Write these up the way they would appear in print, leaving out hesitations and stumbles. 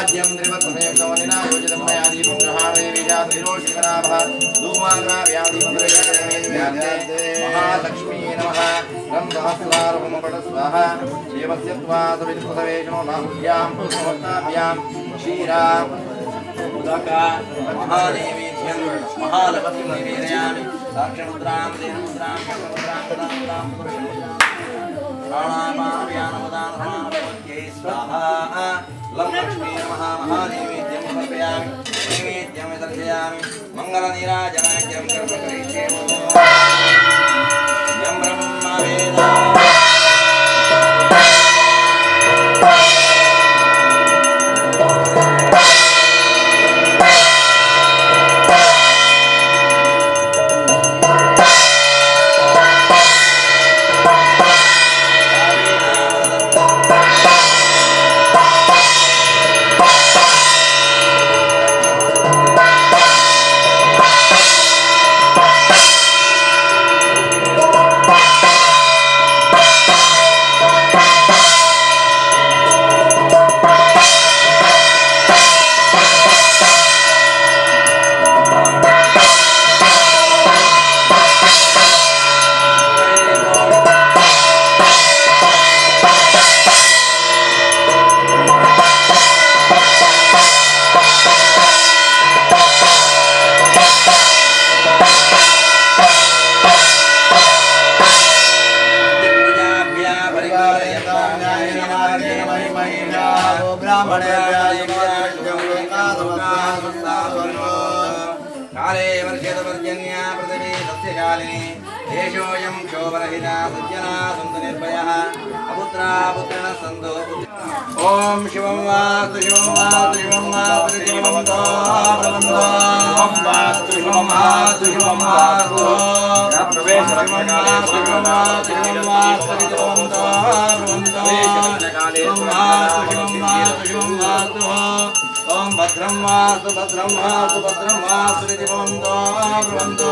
आज्यं त्रिवत्संयुक्तमनिना योजितं मया दीपं गृहाणदेवीजातविरोषिकनाभः धूमाग्राव्यादीपं महालक्ष्मी नमः। रं सहस्रारभं पट स्वाहा। शिवस्य त्वा सवितुसवेशनो नाहुभ्यां पुष्पभक्ताभ्यां क्षीरा उदका महादेवीभ्यं महालक्ष्मीं निवेदयामि। साक्षमुद्रां देनमुद्रां चक्रमुद्रां गदामुद्रां पुरुषमुद्रां प्राणापानव्यानमुदानसमानपत्यै स्वाहा। लं लक्ष्मी नमः। महानैवेद्यं समर्पयामि। नैवेद्यं विसर्जयामि। मङ्गलनीराजनाख्यं कर्म करिष्ये। यं ब्रह्म वेद काले वर्षेतपर्जन्या पृथिवी सस्यशालिनी देशोऽयं क्षोभरहिता सज्जना सन्तु निर्भयः अपुत्रा पुत्रिणः सन्तु। ॐ शिवं वास्तु शिवं वास्तु शिवं वास्तु शिवं वास्तु शिवं वास्तु शिवं वास्तु शिवं वास्तु शिवं वास्तु शिवं वास्तु शिवं वास्तु। ॐ भद्रं वास्तु भद्रं वास्तु भद्रं वास्तु इति भवन्तो ब्रुवन्तो।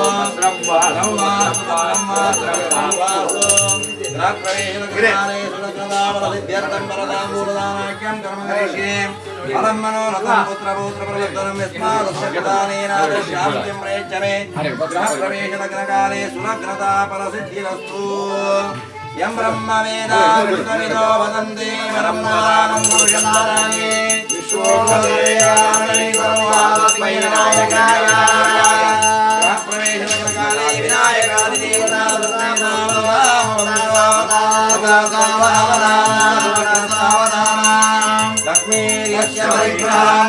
भद्रं वास्तु भद्रं वास्तु भद्रं वास्तु। गृहप्रवेशलग्नकाले सुलग्नताफलसिद्ध्यर्थं वरदाम्बूलदानाख्यं कर्म करिष्ये। फलं मनोरथं पुत्रपौत्रप्रवर्धनं यस्मादस्य प्रदानेन शान्तिं प्रयच्छ मे। गृहप्रवेशलग्नकाले सुलग्नताफलसिद्धिरस्तु। यं ब्रह्म वेद विश्वविदो वदन्ति परं नारायणं पुरुषं नारायणे विश्वोदयाय गृहप्रवेशलग्नकाले विनायकादिदेवता लक्ष्मीर्यस्य परिग्रहां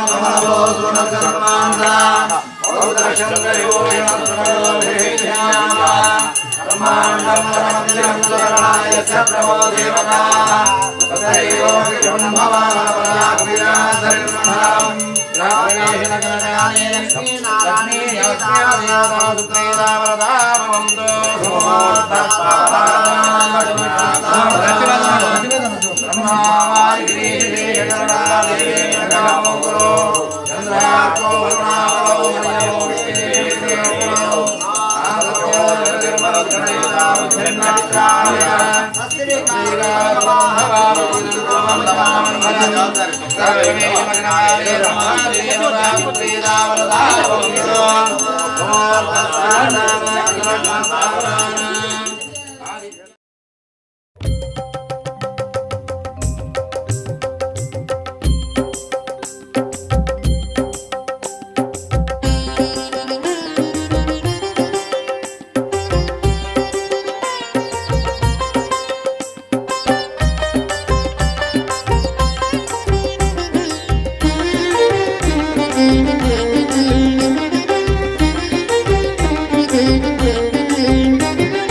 Thank you.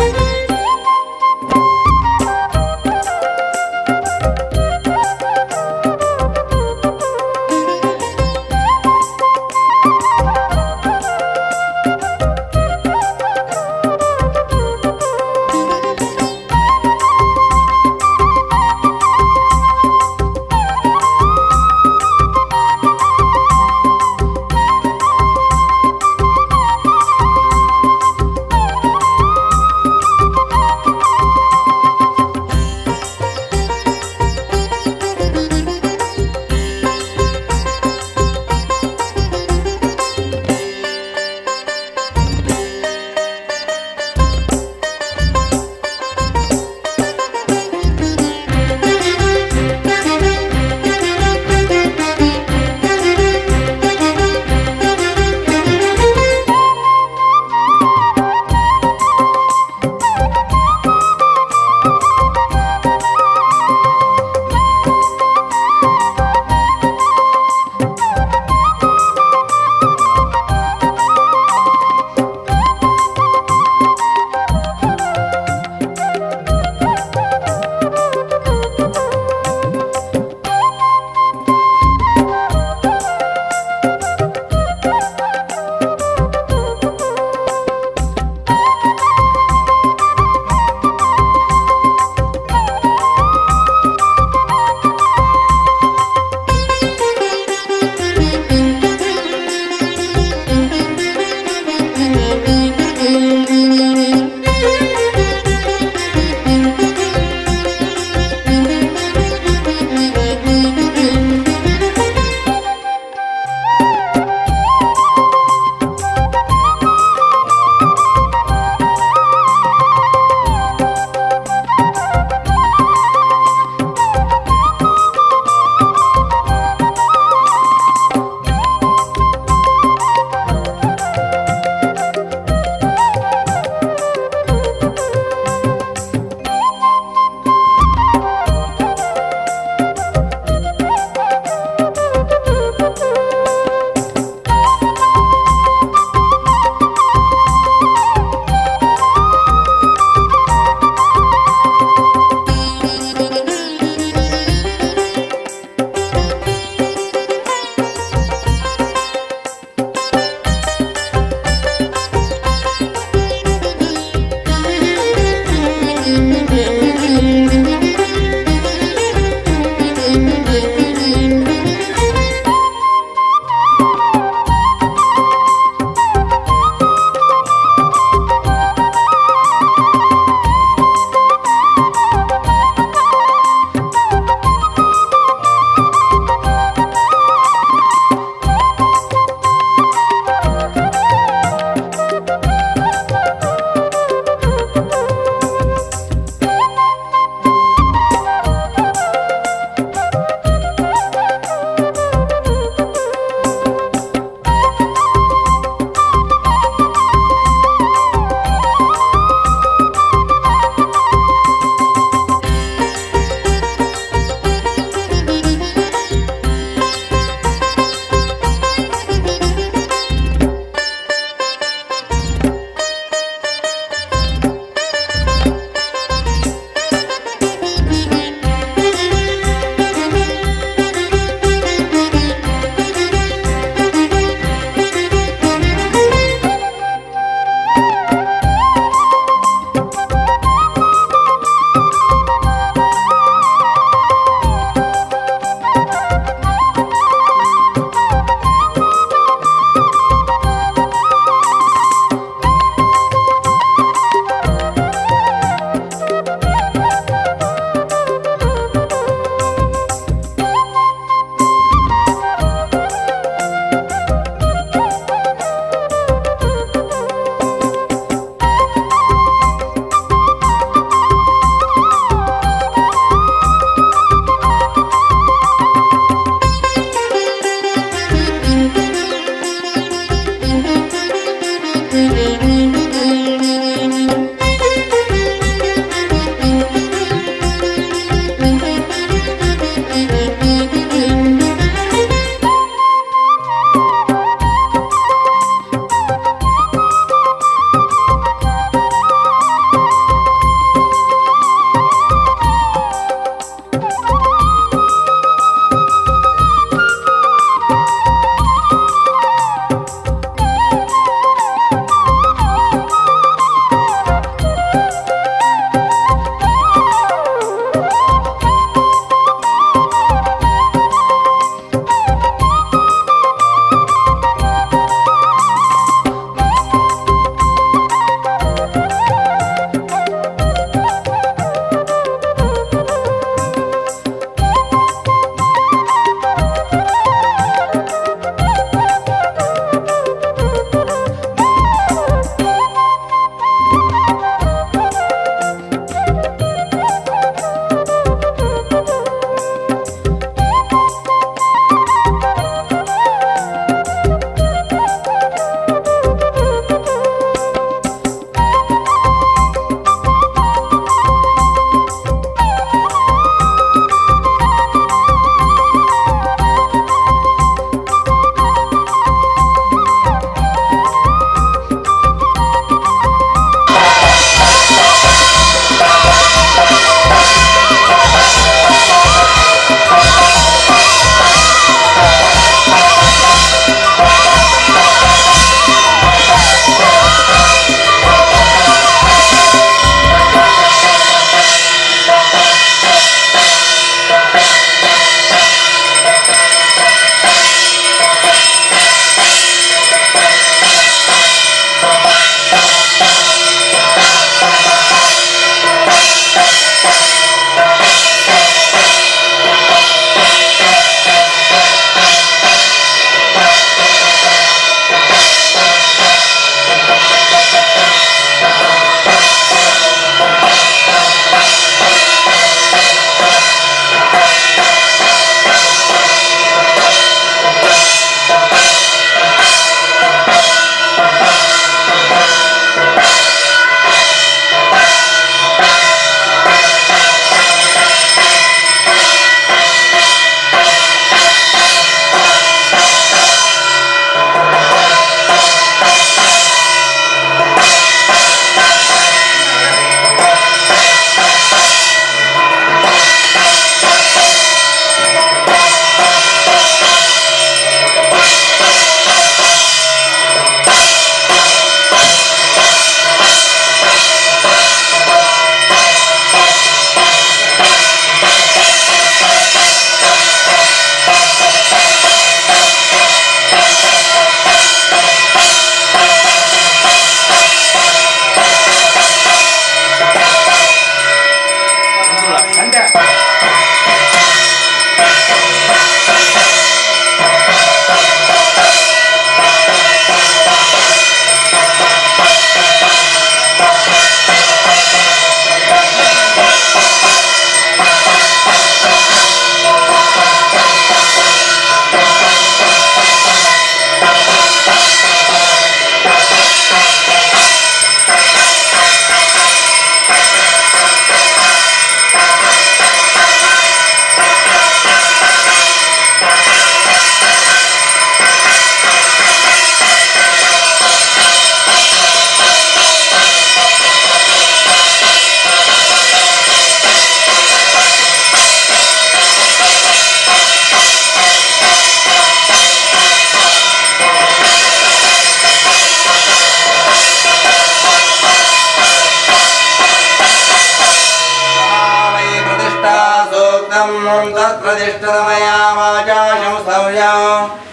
तत्प्रतिष्ठतमया वाचा शंस्तव्या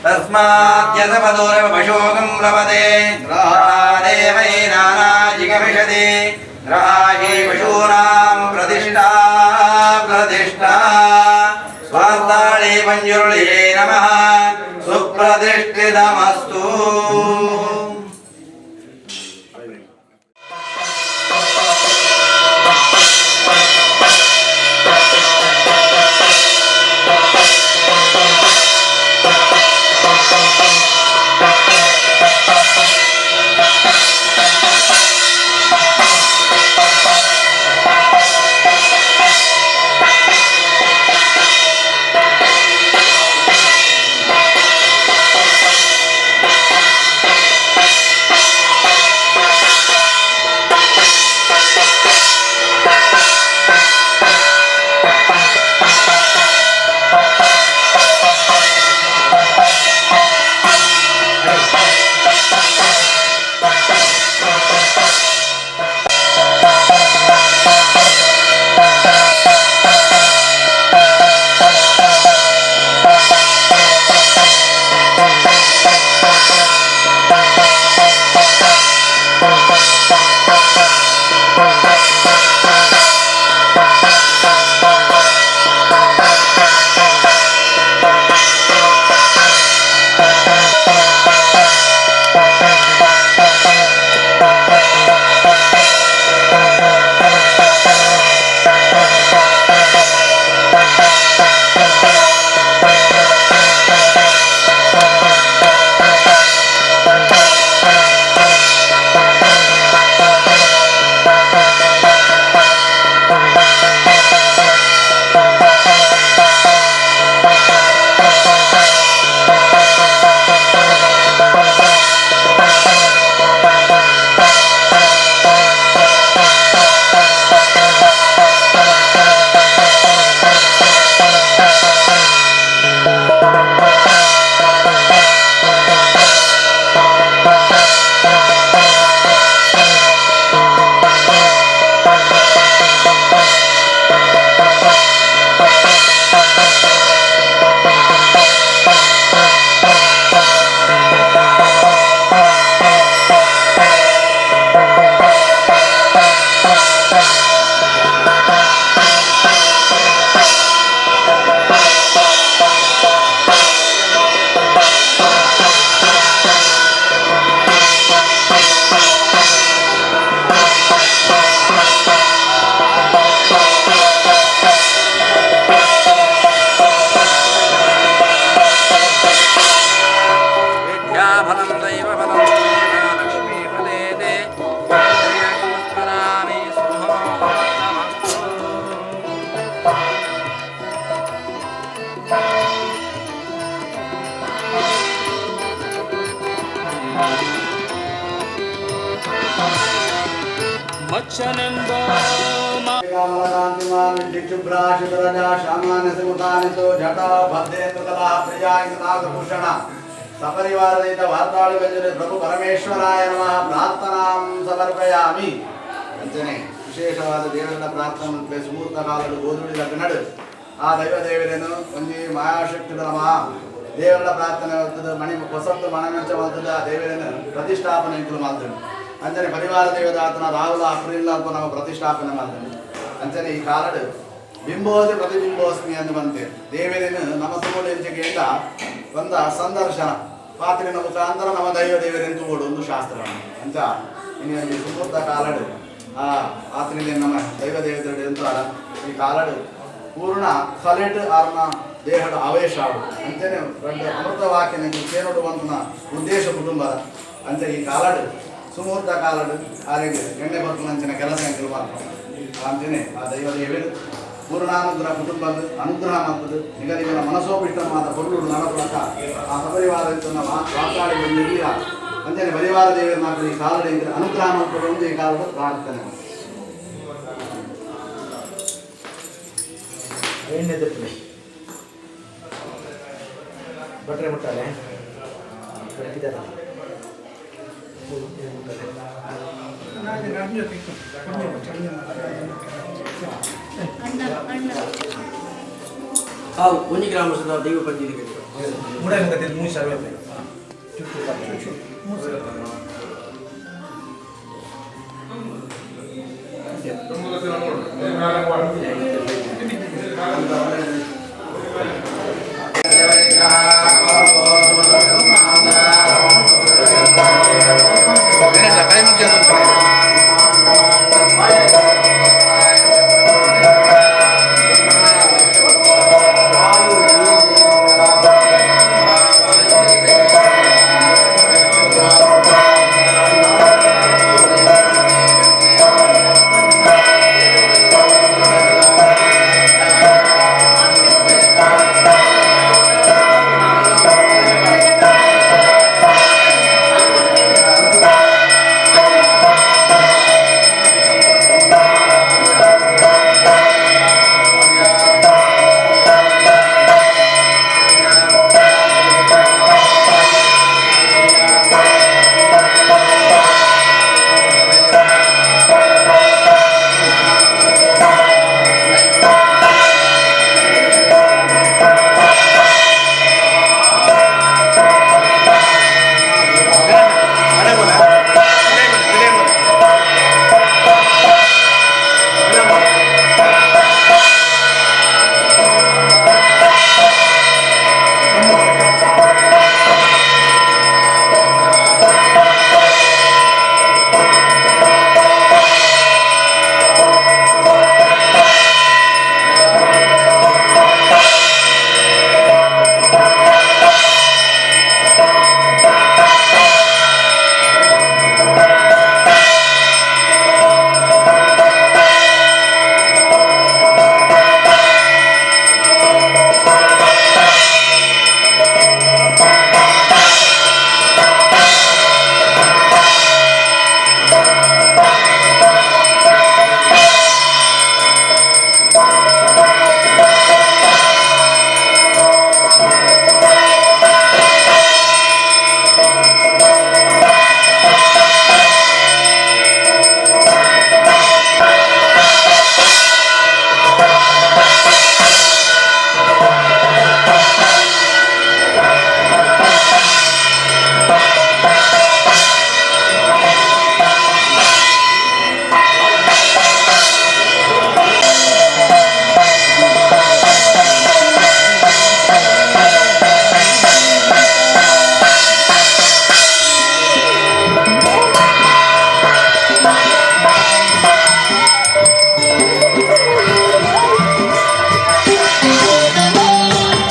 तस्माद्यसपदोरव पशोकं रमते देवै नानाजिगमिषति ग्रहाहि पशूनां प्रतिष्ठा प्रतिष्ठा स्वार्ताळे पञ्जुरुळे नमः सुप्रतिष्ठितमस्तु। ಸಪರಿವಾರದೈತ ವಾರ್ತಾಳಿ ಬಂಜರೆ ಪ್ರಭು ಪರಮೇಶ್ವರಾಯ ನಮಃ ಪ್ರಾರ್ಥನಾಂ ಸಮರ್ಪಯಾಮಿ. ಅಂಚನೆ ವಿಶೇಷವಾದ ದೇವರನ್ನ ಪ್ರಾರ್ಥನೆ ಮಲ್ಪೆ ಸುಮೂರ್ತ ಕಾಲಡು ಗೋಧುಳಿ ಲಗ್ನಡು ಆ ದೈವ ದೇವರೇನು ಒಂಜಿ ಮಾಯಾಶಕ್ತಿದ ನಮಃ ದೇವರ ಪ್ರಾರ್ಥನೆ ಮಲ್ತದ ಮಣಿ ಹೊಸತ್ತು ಮಣಮಂಚ ಮಲ್ತದ ಆ ದೇವರೇನು ಪ್ರತಿಷ್ಠಾಪನೆ ಇಂಕುಲು ಮಲ್ತದೆ. ಅಂಚನೆ ಪರಿವಾರ ದೇವದಾತನ ರಾಹುಲ ಅಪ್ರಿಲ್ ಅಂತ ನಮ್ಮ ಪ್ರತಿಷ್ಠಾಪನೆ ಮಾಡ್ತೇನೆ. ಅಂಚನೆ ಈ ಕಾಲಡು ಬಿಂಬೋಸಿ ಪ್ರತಿಬಿಂಬೋಸ್ಮಿ ಎಂದು ಬಂತೆ ದೇವರೇನು ನಮ್ಮ ತೋಡು ಎಂಚಿಕೆಯಿಂದ ಒಂದ ಸಂದರ್ಶನ ಪಾತ್ರಿನ ಮುಖಾಂತರ ನಮ್ಮ ದೈವ ದೇವರೆಂದು ತೋಡು ಒಂದು ಶಾಸ್ತ್ರ ಅಂತ ಇನ್ನು ಸುಮೂರ್ತ ಕಾಲಡು ಆ ಪಾತ್ರಿಲಿ ನಮ್ಮ ದೈವ ದೇವತೆಗಳು ಎಂತಾರ ಈ ಕಾಲಡು ಪೂರ್ಣ ಕಲೆಟ್ ಆರ್ನ ದೇಹದ ಆವೇಶ ಅಂಚನೆ రెండు ಅಮೃತ ವಾಕ್ಯನ ಕೇನೋಡುವಂತ ಉದ್ದೇಶ ಕುಟುಂಬದ ಅಂಚೆ ಈ ಕಾಲಡು ಸುಮೂರ್ತ ಕಾಲಡು ಆರಿಗೆ ಎಣ್ಣೆ ಬರ್ಪುನಂಚಿನ ಕೆಲಸ ಎಂಕುಲು ಮಲ್ಪುಂಡು. ಅಂಚನೆ ಆ ದೈವ ದೇವರು ಪೂರ್ಣಾನುಗ್ರಹ ಕುಟುಂಬದ ಅನುಗ್ರಹ ಮಾಡ್ತದೆ. ನಿಗದಿಗಳ ಮನಸೋಪಿಷ್ಟವಾದ ಪೊರ್ಲುಡು ನಡಪುಲಕ ಆ ಸಪರಿವಾರ ವಾತಾಡಿ ಬಂದಿರಲಿಲ್ಲ. ಅಂಚನೆ ಪರಿವಾರ ದೇವರ ಮಾತ್ರ ಈ ಕಾಲಡ ಅನುಗ್ರಹ ಮಾಡ್ಕೊಂಡು ಈ ಕಾಲದ ಪ್ರಾರ್ಥನೆ. ಎಣ್ಣೆ ತಪ್ಪಲೆ ಬಟ್ರೆ ಮುಟ್ಟಾಲೆ ಬೆಳಕಿದಾರ ಅಣ್ಣ ಅಣ್ಣ. ಅವು ಒಂಜಿ ಗ್ರಾಮದ ದೈವ ಪಂಜಿಗೆ ಮೂಡಾಯಿ ಮೂರು ಸಾವಿರ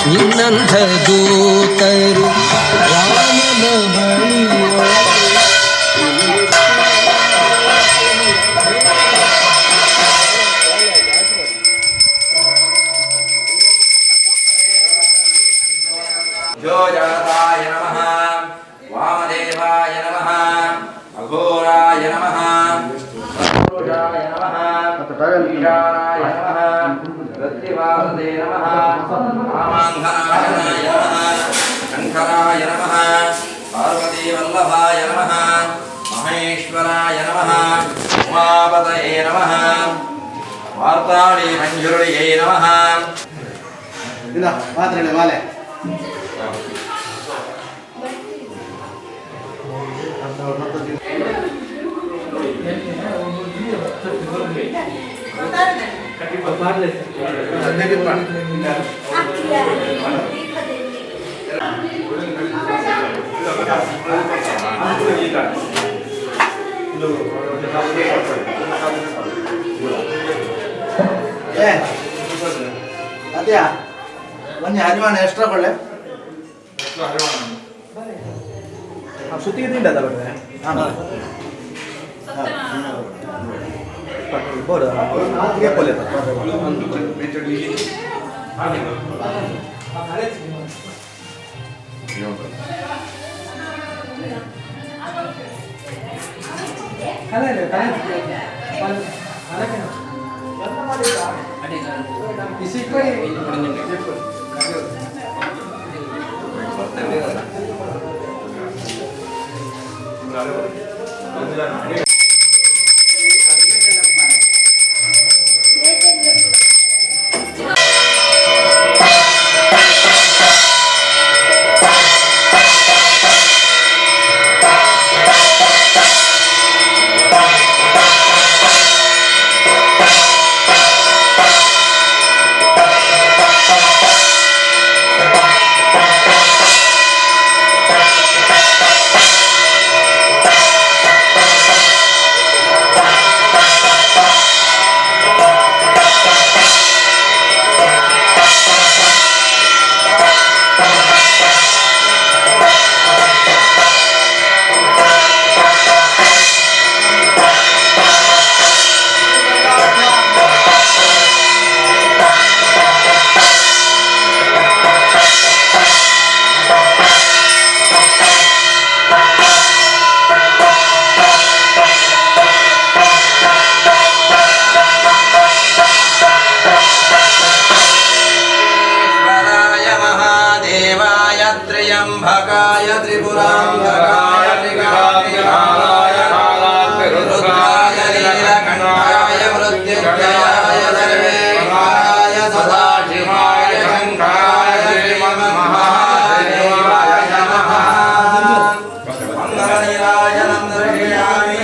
ನಿನ್ನಂಥ ದೂತರು ರಾಮನ ಬಳಿಯೋ ಜಾತಾಯ ನಮಃ ವಾಮದೇವಾಯ ನಮಃ ಅಘೋರಾಯ ನಮಃ ಪುರುಷಾಯ ನಮಃ ಈಶಾನಾಯ ನಮಃ ರತ್ತಿವಾಸದೇ ನಮಃ ರಾಮಾಂಧನಾಯ ನಮಃ ಶಂಕರಾಯ ನಮಃ ಪಾರ್ವತೀವಲ್ಲಭಾಯ ನಮಃ ಮಹೇಶ್ವರಾಯ ನಮಃ ಉಮಾಪತಯೇ ನಮಃ ವಾರ್ತಾಳಿ ಮಂಜುರುಳಿಯೇ ನಮಃ. ಇಲ್ಲ ಮಾತ್ರೆ ಮಾಲೆ ಅದ್ಯಾ ಒಂಜಿ ಹರಿವಾಣ ಎಕ್ಸ್ಟ್ರಾ ಕೊಳ್ಳೆ ಸುತ್ತಿಗೆ ತಿಂಡ ಬರ್ತದೆ ಬೋಡ ಿ. త్ర్యంబకాయ త్రిపురాంధకాయ త్రికాంతికాలాయ రుద్రాయ నీలకంఠాయ మృత్యుంజయాయ సర్వేశాయ సదాశివాయ శంకరాయ శ్రీమన్మహాదేవాయ నమః. మంగళనీరాజనం దర్శయామి.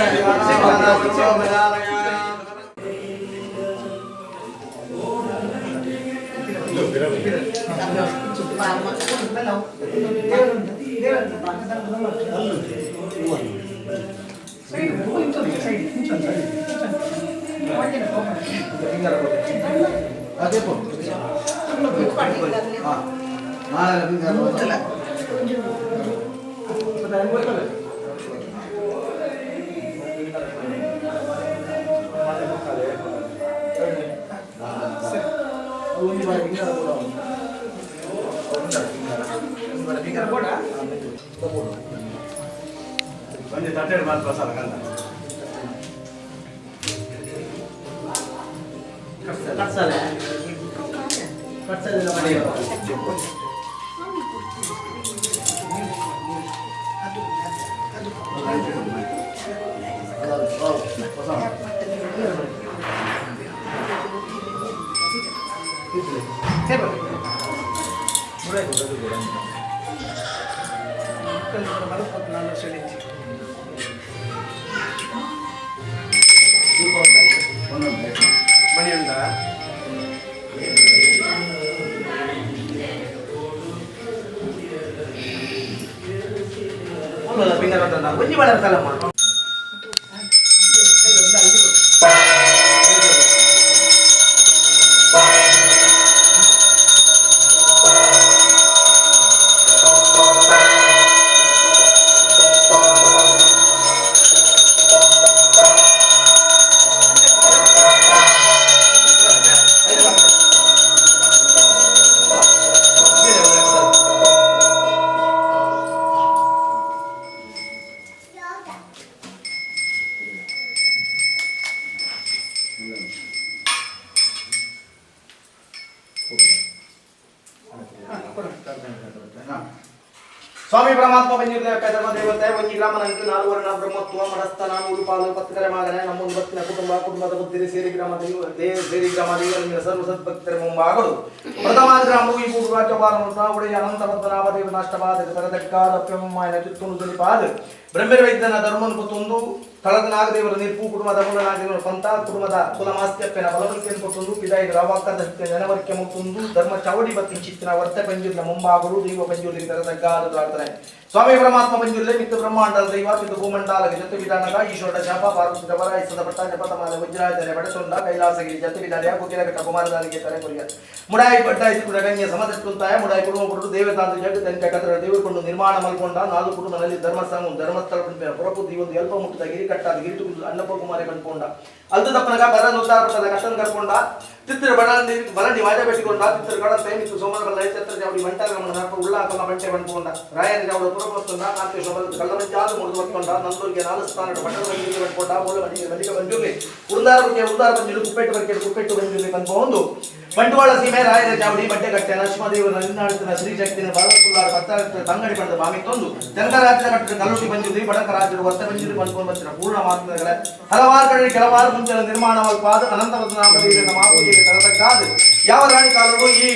ಒಂಜಿ ತಟ್ಟೆಡ್ ಮಾತ್ರ ಪ್ರಸಾದ ಕಂದ. ಮಣಿ ಉಂಟಾ? ಒಂಜಿ ಬಳರ್ತಲ್ಲಮ್ಮ. ಸ್ವಾಮಿ ಪರಮಾತ್ಮ ಪಂಜಿರ್ಲೆ ಧರ್ಮ ದೇವತೆ ಒಂಜಿ ಗ್ರಾಮ ನಂಕು ನಾಲ್ಕು ವರ್ಣ ಬ್ರಹ್ಮತ್ವ ಮನಸ್ಥನ ಮೂರು ಪಾಲು ಪತ್ಕರೆ ಮಗನೆ ನಮ್ಮೊಂದು ಭಕ್ತಿನ ಕುಟುಂಬ ಕುಟುಂಬದ ಬುದ್ಧಿರಿ ಸೇರಿ ಗ್ರಾಮ ದೈವ ಸೇರಿ ಗ್ರಾಮ ದೇವರ ಸರ್ವ ಸದ್ಭಕ್ತರ ಮುಂಬಾಗಲು ಪ್ರಥಮ ಗ್ರಾಮ ಈ ಮೂರು ರಾಜ್ಯಪಾಲ ಒಡೆಯ ಅನಂತ ಪದ್ಮನಾಭ ದೇವನಾಷ್ಟವಾದ ಪರದಕ್ಕಾದ ಚಿತ್ತುನು ತುಲಿಪಾದ ಬ್ರಹ್ಮರ ವೈದ್ಯನ ಧರ್ಮನ್ ಕೊತ್ತೊಂದು ಸ್ಥಳದ ನಾಗದೇವರ ನಿರ್ಪು ಕುಟುಂಬದ ಮೂಲ ನಾಗದೇವರ ಪಂಥ ಕುಟುಂಬದ ಕುಲಮಾಸ್ತ್ಯಪ್ಪನ ಬಲವರಿಕೆಯನ್ನು ಕೊತ್ತೊಂದು ಪಿದಾಯಿ ರಾವಾಕದ ಜನವರ್ಕೆ ಮುತ್ತೊಂದು ಧರ್ಮ ಚೌಡಿ ಬತ್ತಿಂಚಿತ್ತಿನ ವರ್ತೆ ಪಂಜುರ್ಲ ಮುಂಬಾಗಲು ದೈವ ಪಂಜುರ್ಲಿ ತರದಗ್ಗಾದ ಪ್ರಾರ್ಥನೆ. ಸ್ವಾಮಿ ಪರಮಾತ್ಮ ಪಂಜುರ್ಲೆ ಮಿತ್ತು ಬ್ರಹ್ಮಾಂಡಲ ದೈವ ಮಿತ್ತು ಭೂಮಂಡಲ ಜೊತೆ ವಿಧಾನದ ಈಶ್ವರ ಶಾಪ ಪಾರ್ವತಿ ಜಪರ ಇಸದ ಪಟ್ಟ ಜಪತಮಾಲ ವಜ್ರಾಜನೆ ಬಡಸೊಂಡ ಕೈಲಾಸಗಿರಿ ಜತೆ ವಿಧಾನ ಕುಕಿಲ ಬೆಟ್ಟ ಕುಮಾರದಾರಿಗೆ ತಲೆ ಕೊರಿಯ ಮುಡಾಯಿ ಬಡ್ಡಾಯಿಸಿ ಗಣ್ಯ ಸಮದಟ್ಟುಂತಾಯ ಮುಡಾಯಿ ಕುಟುಂಬ ಪುರುಡು ದೇವತಾಂತ ಜಗ ತಂತೆ ಕತರ ದೇವರುಕೊಂಡು ನಿರ್ಮಾಣ ಮಲ್ಕೊಂಡ ನಾಲ್ಕು ಕುಟುಂಬದಲ್ಲಿ ಧರ್ಮಸ್ಥಾನ ಧರ್ಮಸ್ಥಳ ಪುರಪು ಒಂದು ಎಲ್ಪ ಮುಟ್ಟದ ಗಿರಿ ಕಟ್ಟಾದ ಗಿರಿಟು ಅನ್ನಪ್ಪ ಕುಮಾರಿ ಕಂಡುಕೊಂಡ ಅಲ್ದು ತಪ್ಪನಗ ಬರ ನೋತಾರ ಪಟ್ಟದ ಕಷ್ಟನ್ ಕರ್ಕೊಂಡ ತಿತ್ತಿರ ಬಡಂಡಿ ಬಲಂಡಿ ವಾಜ ಬೆಟ್ಟಿಕೊಂಡ ತಿತ್ತಿರ ಕಡ ತೈಮಿತ್ತು ಸೋಮರ ಬಲ್ಲ ಛತ್ರ ಜಾವಡಿ ಬಂಟಾರ ರಮಣ ನರ್ಪ ಉಳ್ಳಾಕಲ್ಲ ಬಂಟೆ ಬಂಡ್ಕೊಂಡ ರಾಯನ ಜಾವಡ ಪುರಪೊತ್ತೊಂಡ ಕಾರ್ತಿ ಶೋಭದ ಕಳ್ಳಮಂಚಾದ ಮುರಿದು ಹೊತ್ಕೊಂಡ ನಂದೂರಿಗೆ ನಾಲ್ಕು ಸ್ಥಾನ ಬಟ್ಟದ ಬಂಜುರ್ಲಿ ಬಂಡ್ಕೊಂಡ ಮೂಲ ಬಂಜಿಗೆ ಬಂಜಿಗೆ ಬಂಜುರ್ಲಿ ಉಂದಾರ ಬಗ್ಗೆ ಉಂದಾರ ಬಂಜುರ್ಲಿ ಕುಪ್ಪೆಟ್ಟು ಬಗ್ಗೆ ಕುಪ್ಪೆಟ್ಟು ಬಂಜುರ್ಲಿ ಬಂದ್ಕೊಂಡು ಬಂಟ್ವಾಳ ಸೀಮೆ ರಾಯರ ಚಾವಡಿ ಬಡ್ಡೆಗಟ್ಟೆನ ಲಕ್ಷ್ಮದೇವರ ನಿನ್ನಾಡುತ್ತಿನ ಶ್ರೀಶಕ್ತಿನ ಬಾಲಕುಲ್ಲಾರ ಪತ್ತ ತಂಗಡಿ ಪಡೆದ ಬಾಮಿ ತಂದು ಜನಕರಾಜ್ಯದ ಕಟ್ಟಿದ ಕಲ್ಲುಟಿ ಬಂಜುರ್ಲಿ ಬಡಕರಾಜರು ವರ್ತ ಬಂಜುರ್ಲಿ ಬಂದ್ಕೊಂಡು ಬಂದಿನ ಪೂರ್ಣ ಮಾತುಗಳ ಹಲವಾರು ಕಡೆ ಕೆಲವಾರು ಮುಂಚಿನ ನಿರ್ಮಾಣವಾದ ಅನಂತ ಪದ್ಮನಾಭ ಮಾಪೂಜೆಗೆ ತರತಕ್ಕಾದ ಯಾವ ರಾಣಿ ಕಾಲರು ಈ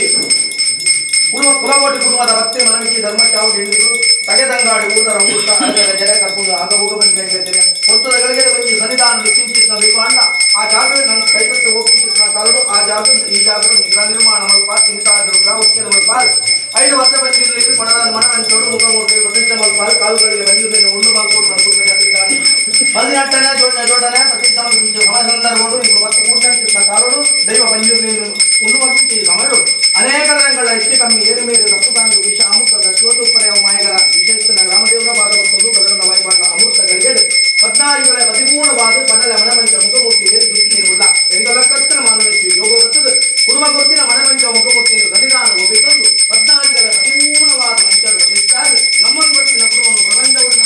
ಕುಲಕೋಟಿ ಕುಟುಂಬದ ಭಕ್ತಿ ಮನವಿಕೆ ಧರ್ಮ ಚಾವಡಿ ಹಿಡಿದು ತಗೆದಂಗಾಡಿ ಊದರ ಊಟ ಅಜರ ಜಡೆ ಕರ್ಕೊಂಡು ಆಗ ಹೋಗ ಬಂದಿದ್ದೇನೆ ಹೊತ್ತದಗಳಿಗೆ ಒಂದು ಸನ್ನಿಧಾನ ನಿಶ್ಚಿಂಚಿಸಿದ ದೈವಾಂಡ ಆ ಜಾಗ ನನ್ನ ಕೈತಕ್ಕೆ ಹೋಗುತ್ತಿದ್ದ ಕಾಲರು ಆ ಜಾಗ ಈ ಜಾಗ ನಿಗ್ರಹ ನಿರ್ಮಾಣ ಮಲ್ಪ ಇಂತಾದ ಉತ್ತರ ಮಲ್ಪಾಲ್ 5 ವರ್ಷ ಬಂದಿರಲಿ ಬಡದ ಮನವಂಚೋಡು ಮುಖ ಮೂರ್ತಿ ಪ್ರತಿಷ್ಠೆ ಮಲ್ಪಾಲ್ ಕಾಲುಗಳಿಗೆ ಬಂದಿದ್ದೇನೆ ಉಂಡು ಮಲ್ಕೋಡು ನನ್ನ 18ನೇ ಜೋಡಣೆ ಜೋಡಣೆ ಪ್ರತಿ ಸಮಯ ಸಂದರ್ಭಗಳು ಈಗ 10 ಕೂಟ ಕಾಲರು ದೈವ ಬಂದಿರಲಿ ಉಂಡು ಮಲ್ಪಿ ಸಮಯರು ಅನೇಕ ರಂಗಳ ಹೆಚ್ಚು ಕಮ್ಮಿ ಏರು ಮೇರು ತಪ್ಪುತಾಂದು ವಿಷ ಅಮೃತದ ಶಿವತೂಪರೆಯ ಮಾಯಗಳ ವಿಶೇಷ ಗ್ರಾಮದೇವರ ಬಾದ ಮತ್ತೊಂದು ಗಗನದ ವಾಯುಪಾಟ ಅಮೃತಗಳಿಗೆ ಪದ್ನಾಯಿಗಳ ಪದಿಮೂಣವಾದ ಪಡಲ ಮನಮಂಚ ಮುಖಮೂರ್ತಿ ಏರು ದುಷ್ಟಿ ಉಳ್ಳ ಎಂಗಲ ಕತ್ತನ ಮಾನವಿಸಿ ಯೋಗ ಬರ್ತದೆ ಕುಟುಂಬ ಗೊತ್ತಿನ ಮನಮಂಚ ಮುಖಮೂರ್ತಿಯನ್ನು ಸನ್ನಿಧಾನ ಒಪ್ಪಿತಂದು ಪದ್ನಾಯಿಗಳ ಪದಿಮೂಣವಾದ ಮಂಚರು ಪ್ರತಿಷ್ಠಾದ ನಮ್ಮನ್ನು ಬತ್ತಿನ ಕುಟುಂಬವನ್ನು ಪ್ರಪಂಚವನ್ನು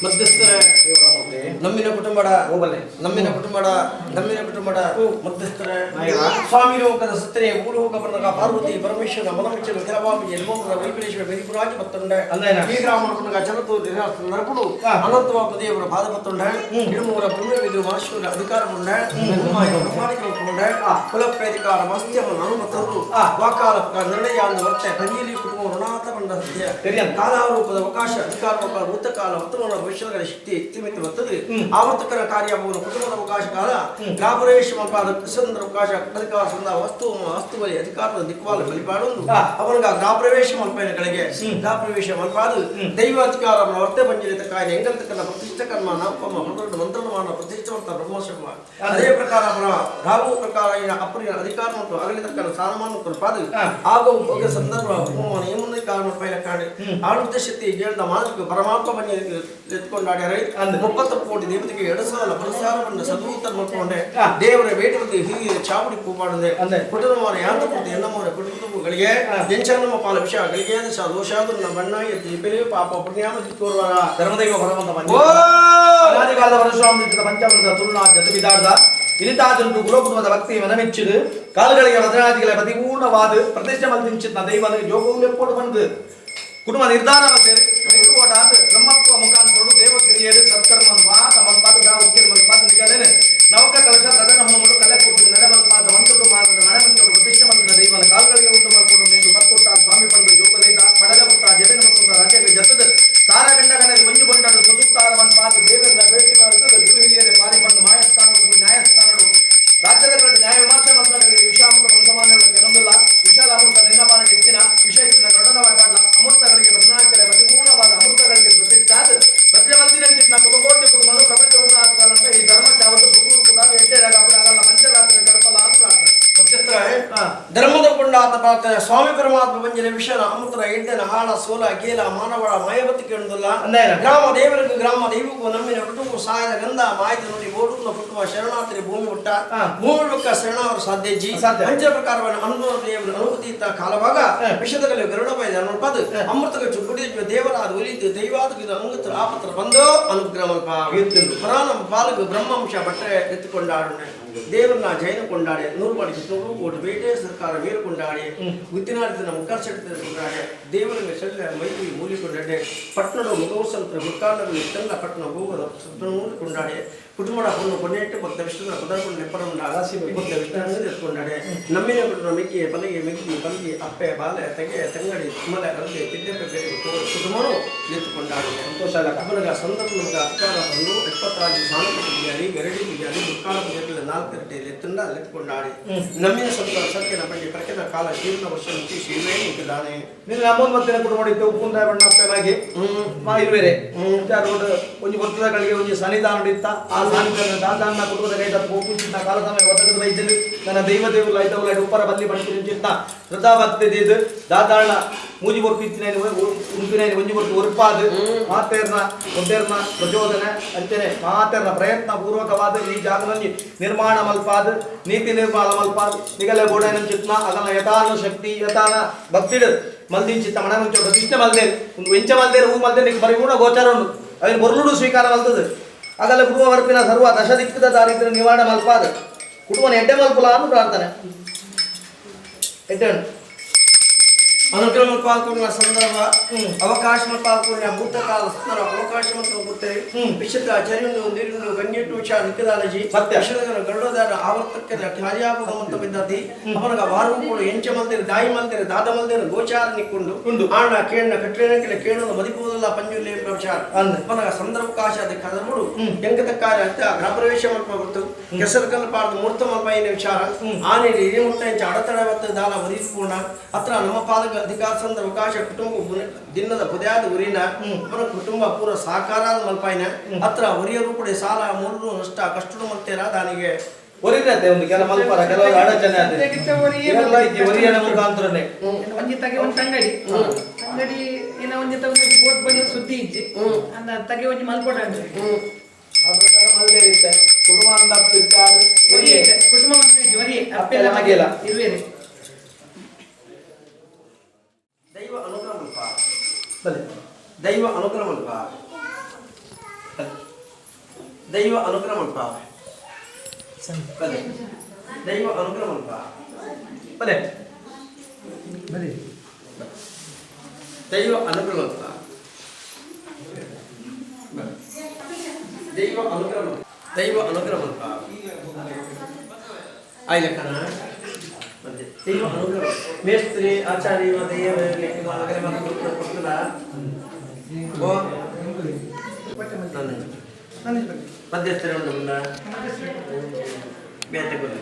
ಮಧ್ಯಸ್ಥರ ನಮ್ಮಿನ ಕುಟುಂಬಡ ನಮ್ಮಿನ ಕುಟುಂಬಡ ನಮ್ಮಿನ ಕುಟುಂಬಡ ಮಧ್ಯಸ್ಥರ ಸ್ವಾಮಿ ಲೋಕದ ಸತ್ತರೆ ಭೂಲೋಕ ಬಂದಾಗ ಪಾರ್ವತಿ ಪರಮೇಶ್ವರ ಮನಮಚ್ಚಲು ಕೆಲವಾಮಿ ಎಲ್ಮೋರ ವೈಪರೇಶ್ವರ ಬೆರಿಪುರಾಜ ಬತ್ತುಂಡೆ ಈ ಗ್ರಾಮ ಕುಟುಂಬ ಚಲತು ನರಪುಡು ಅನಂತವಾದ ದೇವರ ಪಾದ ಬತ್ತುಂಡೆ ಇರುಮೂರ ಬ್ರಹ್ಮವಿದು ಮಹೇಶ್ವರ ಅಧಿಕಾರ ಉಂಡೆ ಬ್ರಹ್ಮಾಣಿಕರು ಕುಲಪ್ರೇಧಿಕಾರ ವಾಸ್ತ್ಯವನ್ನು ಅನುಮತರು ವಾಕಾಲ ನಿರ್ಣಯ ವರ್ತೆ ಪಂಜೀಲಿ ಕುಟುಂಬ ಋಣಾತ ಬಂದ ಸತ್ಯ ಕಾಲಾರೂಪದ ಅವಕಾಶ ಅಧಿಕಾರ ವೃತ್ತಕಾಲ ವರ್ತಮಾನ ಭವಿಷ್ಯದ ಶಕ್ತಿ ಇತಿಮಿತಿ ಬರ್ತದೆ ಆವರ್ತಕರ ಕಾರ್ಯವನ್ನು ಕುಟುಂಬದ ಅವಕಾಶ ಕಾಲ ಲಾಭರೇಶ ಮಲ್ಪಾದ ಕೃಷ್ಣಂದ್ರ ಅವಕಾಶ ಅಧಿಕಾರ ಸಂದ ವಸ್ತು ವಸ್ತುವಲಿ ಅಧಿಕಾರದ ದಿಕ್ವಾಲ ಬಲಿಪಾಡೊಂದು ಅವನಿಗ ಗ್ರಾಪ್ರವೇಶ ಮಲ್ಪೈನಗಳಿಗೆ ಗ್ರಾಪ್ರವೇಶ ಮಲ್ಪಾದು ದೈವಾಧಿಕಾರ ವರ್ತೆ ಬಂಜಿರಿತ ಕಾಯಿಲೆ ಎಂಗಲ್ತಕ್ಕನ್ನ ಪ್ರತಿಷ್ಠ ಕರ್ಮ ನಾಪಮ ಮಂತ್ರಮಾನ ಪ್ರತಿಷ್ಠವಂತ ಬ್ರಹ್ಮಶರ್ಮ ಅದೇ ಪ್ರಕಾರ ಅವರ ರಾಹು ಪ್ರಕಾರ ಅಪ್ಪರಿನ ಅಧಿಕಾರ ಮತ್ತು ಅಗಲಿತಕ್ಕನ ಸ್ಥಾನಮಾನ ಕೊಲ್ಪಾದು ಆಗ ಸಂದರ್ಭ ನಿಯಮನ ಕಾರಣ ಪೈಲ ಕಾಣಿ ಆಳುತ್ತ ಶಕ್ತಿ ಹೇಳ್ದ ಮಾನಸಿಕ ಪರಮಾತ್ಮ ಬನ್ನಿ ಎತ್ಕೊಂಡಾಡ್ಯಾರ 30 ಕೋಟಿ ದೇವತೆಗೆ 2000 ಪರಸಾರವನ್ನು ಸದೂತ ಮಾಡ್ಕೊಂಡೆ ದೇವರ ಬೇಟೆ ಹಿರಿಯ ಚಾವಡಿ ಕೂಪಾಡದೆ ಕುಟುಂಬ ಯಾಂತ್ರಪೂರ್ತಿ ಎನ್ನಮೋರ ಕುಟುಂಬಗಳಿಗೆ ಎಂಚನಮ್ಮ ಪಾಲ ವಿಷ ಗಳಿಗೆ ದೋಷಾದು ಬಣ್ಣ ಎತ್ತಿ ಪಾಪ ಪುಣ್ಯಾಮ ತೋರ್ವಾರ ಧರ್ಮದೈವ ಭಗವಂತ ಅನಾದಿಕಾಲದ ಪರಶುರಾಮ ಪಂಚಾಮೃತ ತುಳುನಾಥ ಜತವಿದಾರ್ದ ಇನಿತಾಜಂಟು ಗುರುಕುಟುಂಬದ ಭಕ್ತಿ ಮನಮೆಚ್ಚಿದು ಕಾಲುಗಳಿಗೆ ರಚನಾದಿಗಳ ಪರಿಪೂರ್ಣವಾದ ಪ್ರತಿಷ್ಠೆ ಮಲ್ತಿಂಚಿತ್ನ ದೈವನ ಜೋಗೌಲೆಪ್ಪೋಡು ಬಂದು ಕುಟುಂಬ ನಿರ್ಧಾರ ಬಂದು ಬ್ರಹ್ಮತ್ವ ಮುಖಾಂತರಡು ದೇವಕ್ರಿಯರು ಸತ್ಕರ್ಮ ಪಾತ ಮಲ್ಪಾದ ಉಕ್ಕಿರ ಮಲ್ಪಾದ ನಿಗಲೇನೆ ನವಕ ಕಲಶ ರಜನ ಹೋಮಡು ಕಲೆ ಪೂರ್ತಿ ನೆಲೆ ಮಲ್ಪಾದ ಮಂತ್ರುಡು ಮಾನದ ಮಣಮಂತ್ರುಡು ಪ್ರತಿಷ್ಠೆ ಮಂತ್ರ ದೈವನ ಕಾಲುಗಳಿಗೆ ಉಂಟು ಮಲ್ಪಡು ನೆಂದು ಪತ್ತುಟ್ಟ ಸ್ವಾಮಿ ಪಂಡು ಜೋಗಲೈದ ಪಡಲ ಪುಟ್ಟ ಜಡನ ಮತ್ತೊಂದು ರಾಜ್ಯಗಳಿಗೆ ಜತ್ತದ ಸಾರ ಗಂಡ ಗಣಲ್ಲಿ ಮಂಜು ಬಂಡಡು ಸದುತ್ತಾರ ಮನ್ಪಾದ ದೇವರ ಭೇಟಿ ಮಾಡುತ್ತದೆ ಗುರು ಹಿರಿಯರೇ ಪಾರಿ ಪಂಡು ಮಾಯಸ್ಥಾನಡು ನ್ಯಾಯಸ್ಥಾನಡು ರಾಜ್ಯದ ಕಡೆ ನ್ಯಾಯ ವಿಮರ್ಶೆ ಮಂತ್ರಗಳಿಗೆ ವಿಷಾಮೃತ ಮನುಷ್ಯಮಾನ್ಯಗಳು ಕೆಲವೊಂದಿಲ್ಲ ವಿಶಾಲ ಅಮೃತ ನಿನ್ನ ಪಾಲನೆ ಇತ್ತಿನ ವಿಷ ಇತ್ತಿನ ದೊಡ್ಡನವಾಯ ಪಾಡ್ಲ ಅಮೃತಗಳಿಗೆ ರತ್ನಾಂಕರ ಪರಿಪೂರ್ಣವಾದ ಅಮೃತಗಳಿಗೆ ಪ್ರತಿಷ್ಠಾದ ಪ್ರತಿ ಮಂದಿರಂಚಿತ್ನ ಕುಲಕೋಟಿ ಕುಟುಂಬನು ಪ್ರಪಂಚವನ್ನು ಆದ ಈ ಧರ್ಮ ಚಾವಟ್ಟು ಸುಖ ಕೂಡ ಎಟ್ಟೆಡಾಗ ಅಪರಾಗಲ್ಲ ಪಂಚರಾತ್ರಿ ಗಡಪಲ್ಲ ಅಂತ ಪ್ರಾರ್ಥನೆ. ಧರ್ಮದ ಕೊಂಡಾತ ಪಾತ್ರ ಸ್ವಾಮಿ ಪರಮಾತ್ಮ ಬಂಜಿನ ವಿಷಯ ಅಮೃತರ ಎಡ್ಡನ ಹಾಳ ಸೋಲ ಗೇಲ ಮಾನವಳ ಮಾಯವತಿ ಕೇಳುದಿಲ್ಲ ಗ್ರಾಮ ದೇವರಿಗೂ ಗ್ರಾಮ ದೈವಕ್ಕೂ ನಮ್ಮಿನ ಕುಟುಂಬ ಸಹಾಯದ ಗಂಧ ಮಾಹಿತಿ ನೋಡಿ ಓಡುವ ಕುಟುಂಬ ಶರಣಾರ್ಥಿ ಭೂಮಿ ಹುಟ್ಟ ಭೂಮಿ ಬುಕ್ಕ ಶರಣವರು ಸಾಧ್ಯಜ್ಜಿ ಪಂಚ ಪ್ರಕಾರವನ್ನು ಅನುಭವ ದೇವರು ಅನುಭೂತಿ ಇದ್ದ ಕಾಲವಾಗ ವಿಷಯದಲ್ಲಿ ಗರುಡ ಬೈದ ಅನುಪದ ಅಮೃತಕ ಚುಕ್ಕುಡಿ ದೇವರಾದ ಒಲಿದು ದೈವಾದ ಅಂಗತ್ರ ಆಪತ್ರ ಬಂದೋ ಅನುಗ್ರಹ ಪರ ನಮ್ಮ ಪಾಲಕು ಬ್ರಹ್ಮಾಂಶ ಬಟ್ಟೆ ಎತ್ತುಕೊಂಡಾಡ ದೇವರನ್ನ ಜೈನ ಕೊಂಡಾಡೆ 100 ಕೋಟಿ 100 ಕೋಟಿ ಬೇಟೆ ಸರ್ಕಾರ ಮೇಲು ಕೊಂಡಾಡಿ ಗುತ್ತಿನಾಡಿದ ಮುಖಾರ್ ಕೊಂಡಾಡೆ ದೇವರ ಶಲ್ಯ ಮೈಲಿ ಮೂಲಿ ಕೊಂಡಾಡೆ ಪಟ್ಟಣದ ಮುಗೌಸಂತ್ರ ಮುಕ್ಕಾಂಡದ ಇಷ್ಟೆಲ್ಲ ಪಟ್ಟಣ ಹೋಗದ ಕೊಂಡಾಡೆ ಕುಟುಂಬದ ಹೊನ್ನು ಕೊನೆಟ್ಟು ಭಕ್ತ ವಿಷ್ಣುನ ಪದರ್ಕೊಂಡು ನೆಪ್ಪರನ್ನು ಭಕ್ತ ವಿಷ್ಣು ಎತ್ಕೊಂಡಾಡೆ ನಮ್ಮಿನ ಕುಟುಂಬ ಮೆಕ್ಕಿ ಬಲಗೆ ಮೆಕ್ಕಿ ಬಲಗಿ ಅಪ್ಪೆ ಬಾಲೆ ತೆಗೆ ತಂಗಡಿ ತುಮಲೆ ಅಲ್ಲದೆ ತಿದ್ದೆಪ್ಪೆ ಬೇರೆ ಕುಟುಂಬನು ಎತ್ತುಕೊಂಡಾಡೆ ಸಂತೋಷ ಅವನಿಗೆ ಸಂದರ್ಭ ನಮಗೆ ಅಧಿಕಾರ ಬಂದು 76 ಸಾಣಪಟ್ಟ ಬಿಜಾರಿ ಗರಡಿ ಬಿಜಾರಿ ಮುಕ್ಕಾಲ ಬಿಜಾರಿ 4 ಗಂಟೆಯಲ್ಲಿ ಎತ್ತುಂಡ ಅಲ್ಲೆತ್ಕೊಂಡಾಡಿ ನಮ್ಮಿನ ಸಂತ ಸತ್ಯನ ಪಂಡಿ ಪ್ರಕಟ ಕಾಲ ಶೀರ್ಣ ವರ್ಷ ಶೀರ್ವೇ ನಿಂತಿದ್ದಾನೆ. ನೀನು ನಮ್ಮೊಂದು ಮತ್ತಿನ ಕುಟುಂಬ ಇತ್ತು ಉಪ್ಪುಂದಾಯ ಬಣ್ಣ ಅಪ್ಪೆನಾಗಿ ಇರುವೆರೆ ರೋಡ್ ಒಂಜಿ ಗೊತ್ತದಗಳಿಗೆ ಒಂಜಿ ಸನ್ನಿಧಾನ ಇತ್ತ ಆ ಸನ್ನಿಧಾನ ದಾದಾನ್ನ ಕುಟುಂಬದ ಕೈ ತಪ್ಪು ಹೋಗುತ್ತಿದ್ದ ಕಾಲ ಸಮಯ ಒದಗದ ವೈದ್ಯರು ನನ್ನ ದೈವ ದೇವರು ಐದವಲ್ಲ ಉಪ್ಪರ ಬಲ್ಲಿ ಪಡ್ತಿನ ಶ್ರದ್ಧಾ ಭಕ್ತಿ ದಿದ್ದು ದಾದಾಳ್ನ ಮೂಜಿ ಬೊರ್ತು ಇತ್ತಿನ ಉಂಪಿನ ಒಂಜಿ ಬೊರ್ತು ಉರುಪಾದು ಮಾತೇರ್ನ ಒದ್ದೇರ್ನ ಪ್ರಚೋದನೆ ಅಂಚನೆ ಮಾತೇರ್ನ ಪ್ರಯತ್ನ ಪೂರ್ವಕವಾದ ಈ ಜಾಗದಲ್ಲಿ ನಿರ್ಮಾಣ ಮಲ್ಪಾದ ನೀತಿ ನಿರ್ಮಾಣ ಮಲ್ಪಾದ ನಿಗಲೆ ಗೋಡನ ಚಿತ್ನ ಅದನ್ನ ಯಥಾನ ಶಕ್ತಿ ಯಥಾನ ಭಕ್ತಿಡು ಮಲ್ದಿನ ಚಿತ್ತ ಮಣ ಮುಂಚೆ ಪ್ರತಿಷ್ಠೆ ಮಲ್ದೇರು ಒಂದು ವೆಂಚ ಮಲ್ದೇರು ಹೂ ಮಲ್ದೇರು ನಿಕ್ ಪರಿಪೂರ್ಣ ಗೋಚಾರ ಉಂಡು ಅವನು ಬೊರ್ಲುಡು ಸ್ವೀಕಾರ ಮಲ್ತದೆ ಆಗಲ್ಲ ಕುಟುಂಬ ವರ್ಪಿನ ಸರ್ವ ದಶ ದಿಕ್ಕದ ದಾರಿದ್ರ ನಿವಾರಣೆ ಮಲ್ಪಾದ ಕುಟುಂಬನ ಎಡ್ಡೆ ಮಲ್ಪುಲ ಅನ್ನು ಪ್ರಾರ್ಥನೆ ಎಡ್ಡೆ ಅನುಕ್ರಮ ಪಾಲ್ಕೊಂಡ ಸಂದರ್ಭ ಅವಕಾಶ ಪಾಲ್ಕೊಂಡ ಭೂತಕಾಲ ಸುಂದರ ಅವಕಾಶ ಗೊತ್ತೇ ವಿಶುದ್ಧ ಚರಿಯನ್ನು ನೀರಿನ್ನು ಗಂಗೆಟ್ಟು ವಿಷ ನಿಕ್ಕದಾಲಜಿ ಸತ್ಯ. ವಿಷಯದ ಗರುಡದಾರ ಆವರ್ತಕ್ಕೆ ಕಾರ್ಯಾಭವಂತ ಬಿದ್ದತಿ ಅವನಗ ವಾರವು ಕೂಡ ಎಂಚ ಮಲ್ದೇರು ದಾಯಿ ಮಲ್ದೇರು ದಾದ ಮಲ್ದೇರು ಗೋಚಾರ ನಿಕ್ಕೊಂಡು ಉಂಡು. ಆಣ ಕೇಣ್ಣ ಕಟ್ಲೇನ ಕೇಣದ ಮದಿಪುವುದಲ್ಲ ಪಂಜುರ್ಲಿ ಎಂಬ ವಿಚಾರ ಅಂದ್. ಅವನಗ ಸಂದರ್ಭಕಾಶ ಅದಕ್ಕೆ ಕದರ್ಬುಡು ಎಂಕತಕ್ಕಾರ ಅಂತ ಗೃಹಪ್ರವೇಶ ಮಲ್ಪ ಗೊತ್ತು ಕೆಸರು ಕಲ್ಲು ಪಾಡ್ದು ಮೂರ್ತ ಮಲ್ಪ ಏನ ವಿಚಾರ ಆನೆ ಹಿರಿಮುಟ್ಟ ಎಂಚ ಅಡತಡ ಮತ್ತು ದಾನ ಒರಿಪೂರ್ಣ ಅತ್ರ ನಮ್ಮ ಪಾದಕ ಅಧಿಕಾರ ಸಂದರ್ಭಕಾಶ ಕುಟುಂಬ ದಿನದ ಬುದ್ಯಾದ ಉರಿನ ಅವನ ಕುಟುಂಬ ಪೂರ ಸಾಕಾರ ಮಲ್ಪಾಯಿನ ಅತ್ರ ಒರಿಯ ರೂಪಡೆ ಸಾಲ ಮೂರು ನಷ್ಟ ಕಷ್ಟಡು ಮಲ್ತೇರ ದಾನಿಗೆ ಒರಿನತೆ ಒಂದು ಕೆಲ ಮಲ್ಪರ ಕೆಲವು ಅಡಚಣೆ ಆದ ಎಲ್ಲ ಇದ್ದಿ ಒರಿಯನ ಮುಖಾಂತರನೇ ಒಂಜಿ ತಗೆ ಒಂದು ತಂಗಡಿ ತಂಗಡಿ ಏನ ಒಂಜಿ ತಗೊಂಡು ಬೋಟ್ ಬಂದ ಸುದ್ದಿ ಇಜ್ಜಿ ಅಂದ ತಗೆ ಒಂಜಿ ಮಲ್ಪಡ ಆ ಪ್ರಕಾರ ಮಲ್ದೇರಿತ್ತೆ ಕುಟುಂಬ ಅಂದ ಪಿತ್ತಾರು ಒರಿಯೇ ಕುಟುಂಬ ಒಂದು ಒರಿಯೇ ಅಪ್ಪೆಲ್ಲ ಮಗೆಯಲ್ಲ. ಇರುವೇನೆ ದೈವ ಅನುಗ್ರಹ ಮಲ್ಪ ಬಲೆ. ದೈವ ಅನುಗ್ರಹ ಮಲ್ಪ. ದೈವ ಅನುಗ್ರಹ ಮಲ್ಪ. ಬಲೆ. ದೈವ ಅನುಗ್ರಹ ಮಲ್ಪ. ಬಲೆ. ದೈವ ಅನುಗ್ರಹ ಮಲ್ಪ. ಬಲೆ. ದೈವ ಅನುಗ್ರಹ ಮಲ್ಪ. ದೈವ ಅನುಗ್ರಹ ಮಲ್ಪ. ಆಯ್ಲಕ್ಕನ ಮತ್ತೆ ದೈವ ಅನುಗ್ರಹ ಮೇಸ್ತ್ರಿ ಆಚಾರಿ ದೈವ ಕೊಡ್ತದ ಓ ಮಧ್ಯಸ್ಥರ ಉಂಟು ಬೇತೆ ಕೊಡ್ಲಿ.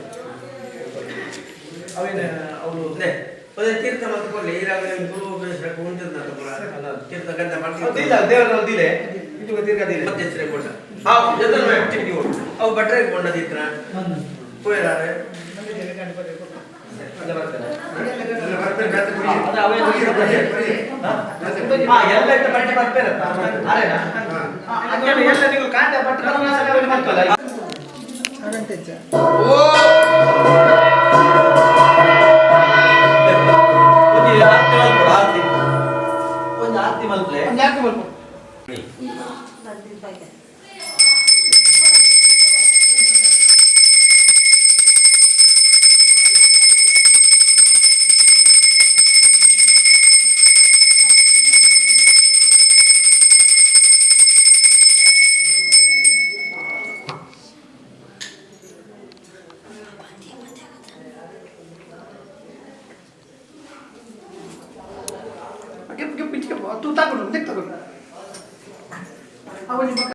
ಅವೇನ ಅವರು ಲೇ, ಒಂದೇ ತೀರ್ಥ ಮತ್ತೆ ಕೊಡ್ಲಿ. ಈರಾಗಲೇ ಗುರು ಉಪದೇಶ ಉಂಟು ಪೂರ ತೀರ್ಥ ಗಂಧ ದಿಲ್ಲ ದೇವರ ದಿಲೆ ಇದು ದೀರ್ಘ ದಿಲೆ. ಮಧ್ಯಸ್ಥರೇ ಕೊಟ್ಟ ಹಾವು ಜೊತೆ ಅವು ಭಟ್ರಿಗೆ ಕೊಂಡ ತೀರ್ಥ ಪೋಯರಾರೆ. ಎಲ್ಲ ಇತ್ತ ಬಟ್ಟೆ ಬರ್ಪೇರತ್ತ ಅರೇನಾ ಎಲ್ಲ ನೀವು ಕಾಂಡ ಬಟ್ಟೆ ಮಾಡ್ತಲ್ಲ. ಒಂದು ಆರತಿ ಮಲ್ಪು, ಆರತಿ. ಒಂದು ಆರತಿ ಮಲ್ಪಲೆ. ತಗೊಂಡು ತಗೊಂಡು ಅವನಿಗೆ.